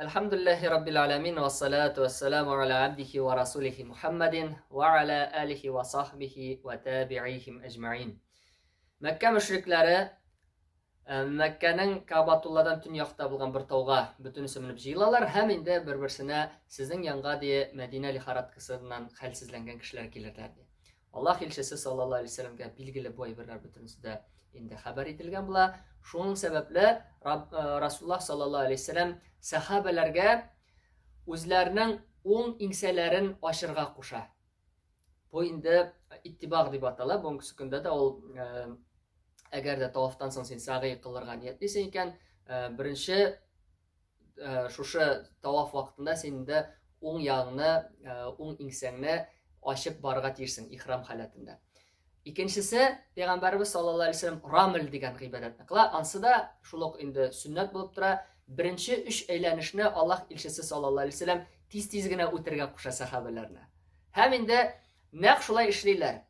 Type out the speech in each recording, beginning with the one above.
Әлхәмдүлилләһи раббил аләмин вә салату вә саламу аля абдихи вә расулихи Мухаммадин вә аля алихи вә сахбихи вә табиихим әҗмәин. Мәккә мөшрикләре э, Мәккәнең Кабатулладан төньякта булган бер тауга бөтенесе менеп җыелалар һәм инде бер-берсенә сезнең янга ди Мәдинә лихорадкасыннан хәлсезләнгән кешеләр килерләр ди. Аллаһ илчесе саллаллаһу алейһи вәсәлләмгә билгеле бу әйберләр бөтенесе дә инде хәбәр ителгән була. Шуның сәбәпле э, Расуллаһ саллаллаһу алейһи вәсәлләм сәхабәләргә үзләренең уң иңсәләрен ачырга куша. Бу инде иттибаг дип атала. Бүгенге көндә дә ул э, әгәр дә тавафтан соң син сагый кылырга ниятлисең икән, э, беренче Э, шушы таваф вакытында син инде уң ягыңны, э, уң иңсәңне ачып барырга тиешсең ихрам халәтендә. Икенчесе, пәйгамбәребез саллаллаһу алейһи вәсәлләм рамл дигән гыйбадәтне кыла. Ансы да шул ук инде сөннәт булып тора. Беренче өч әйләнешне Аллаһ илчесе саллаллаһу алейһи вәсәлләм тиз-тиз генә үтергә куша сәхабәләрне. Һәм инде нәкъ шулай эшлиләр.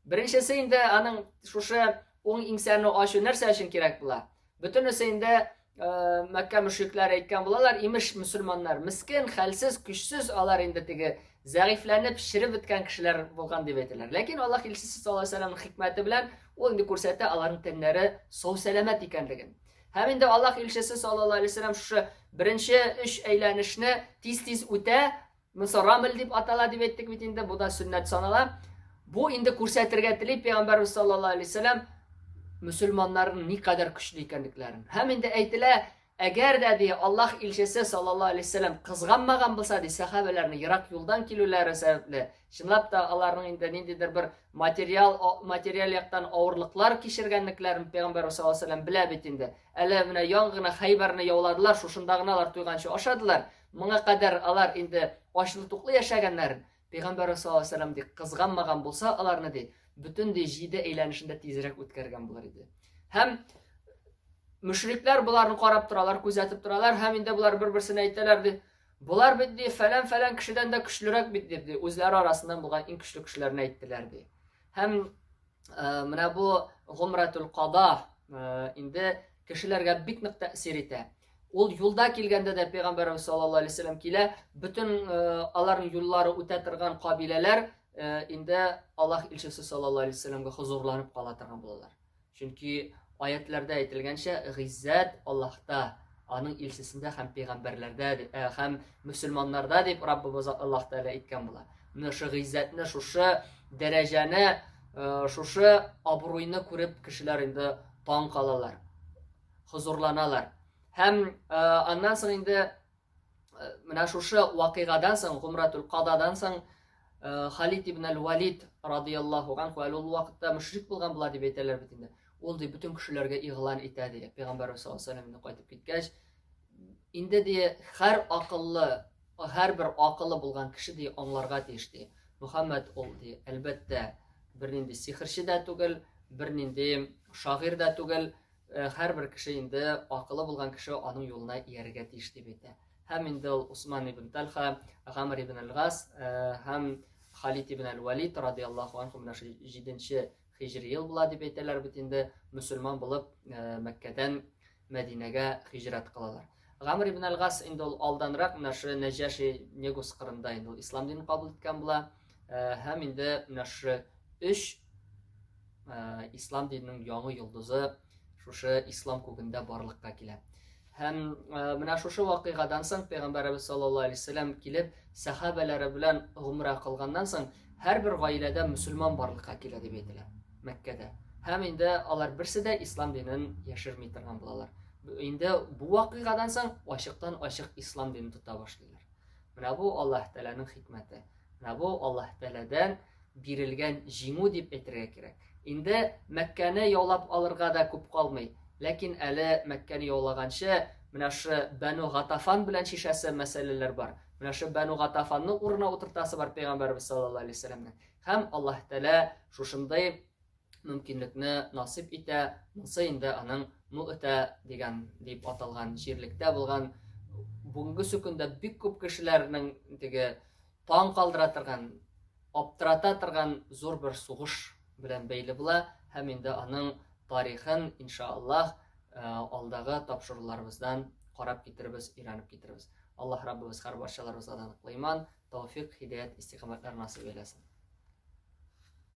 Беренчесе инде аның шушы уң иңсәне ачу нәрсә өчен кирәк була? Бөтенесе инде э, Мәккә мөшрикләре әйткән булалар, имеш мөселманнар мискен, хәлсез, көчсез, алар инде теге зәгыйфьләнеп, череп беткән кешеләр булган дип әйтәләр. Ләкин Аллаһ илчесе саллаллаһу алейһи вәсәлләмнең хикмәте белән ул инде күрсәтә аларның тәннәре сау-сәламәт икәнлеген. Һәм инде Аллаһ илчесе саллаллаһу алейһи вәсәлләм шушы беренче өч әйләнешне тиз-тиз үтә, Монысы рамл дип атала дип әйттек бит инде, бу да сөннәт санала. Бу инде күрсәтергә тели пәйгамбәрбез саллаллаһу алейһи вәсәлләм мөселманнарның никадәр көчле икәнлекләрен. Һәм инде әйтелә, әгәр дә ди Аллаһ илчесе саллаллаһу алейһи вәсәлләм кызганмаган булса ди сәхабәләрне ерак юлдан килүләре сәбәпле, чынлап та аларның инде ниндидер бер материал материаль яктан авырлыклар кичергәнлекләрен пәйгамбәрбез саллаллаһу алейһи вәсәлләм белә бит инде. Әле менә яң гына Хәйбәрне яуладылар, шушында гына алар туйганчы ашадылар. Моңа кадәр алар инде ачлы-туклы яшәгәннәр. Пәйгамбәр саллаллаһу алейһи вәсәлләм ди, кызганмаган булса аларны ди, бөтен ди җиде әйләнешендә тизрәк үткәргән булыр иде. Һәм мөшрикләр боларны карап торалар, күзәтеп торалар һәм инде болар бер-берсенә әйтәләр ди, болар бит ди фәлән-фәлән кешедән дә көчлерәк бит дип ди, үзләре арасыннан булган иң көчле кешеләрне әйттеләр ди. Һәм Э, менә бу гумратул када э, инде кешеләргә бик нык тәэсир итә. Ул юлда килгәндә дә пәйгамбәрбез саллаллаһу алейһи вәсәлләм килә, бөтен э, аларның юллары үтә торган кабиләләр инде Аллаһ илчесе саллаллаһу алейһи вәсәлләмгә хозурланып кала торган булалар. Чөнки аятләрдә әйтелгәнчә, гыйззәт Аллаһта, аның илчесендә һәм пәйгамбәрләрдә э, һәм мөселманнарда дип Раббыбыз Аллаһ Тәгалә әйткән була. Менә шушы гыйззәтне, шушы дәрәҗәне, э, шушы абруйны күреп кешеләр инде таң калалар, хозурланалар. Һәм э, аннан соң инде менә шушы вакыйгадан соң, Гумратул Кададан соң э, Халид ибн әл-Валид радияллаһу анху әле ул вакытта мөшрик булган була дип әйтәләр бит инде. Ул ди бөтен кешеләргә игълан итә ди. Пәйгамбәрбез саллаллаһу алейһи вәсәлләм кайтып киткәч, инде ди һәр акыллы, һәрбер акылы булган кеше ди аңларга тиеш ди. Мөхәммәд ул ди, әлбәттә, бернинди сихерче дә түгел, бернинди шагыйрь дә түгел, Э, һәрбер кеше инде акылы булган кеше аның юлына иярергә тиеш дип әйтә. Һәм инде ул Усман ибн Тальха, Гамр ибн Аль-Гас э, һәм Халид ибн Аль-Валид радияллаһу анху менә шул 7 хиҗри ел була дип әйтәләр бит инде, мөселман булып э, Мәккәдән Мәдинәгә хиҗрәт кылалар. Гамр ибн Аль-Гас инде ул алданрак менә шул Нәҗәши Негус кырында инде ул ислам динен кабул иткән була. Һәм инде менә шушы өч ислам диненең яңы йолдызы шушы ислам күгендә барлыкка килә. Һәм менә шушы вакыйгадан соң пәйгамбәребез саллаллаһу алейһи вәсәлләм килеп сәхабәләре белән гумра кылганнан соң һәрбер гаиләдә мөселман барлыкка килә дип әйтелә Мәккәдә. Һәм инде алар берсе дә ислам динен яшерми торган булалар. Инде бу вакыйгадан соң ачыктан ачык ислам динен тота башлыйлар. Менә бу Аллаһ Тәгаләнең хикмәте. Менә бу Аллаһ Тәгаләдән бирелгән җиңү дип әйтергә кирәк. Инде Мәккәне яулап алырга да күп калмый. Ләкин әле Мәккәне яулаганчы, менә шы Бәну Гатафан белән чишәсе мәсьәләләр бар. Менә шы Бәну Гатафанны урынына утыртасы бар Пәйгамбәрбез саллаллаһу алейһи вәсәлләмнең. Һәм Аллаһ Тәгалә шушындый мөмкинлекне насыйп итә. Монсы инде аның Му'та дигән дип аталган җирлектә булган бүгенге көндә бик күп кешеләрнең теге таң калдыра торган, аптырата торган зур бер сугыш белән бәйле була һәм инде аның тарихын иншааллаһ э, алдагы тапшыруларыбыздан карап китербез, өйрәнеп китербез. Аллаһ Раббыбыз һәрбарчаларыбызга да ныклы иман, тәүфик, һидәят, истикамәтләр насыйп әйләсен.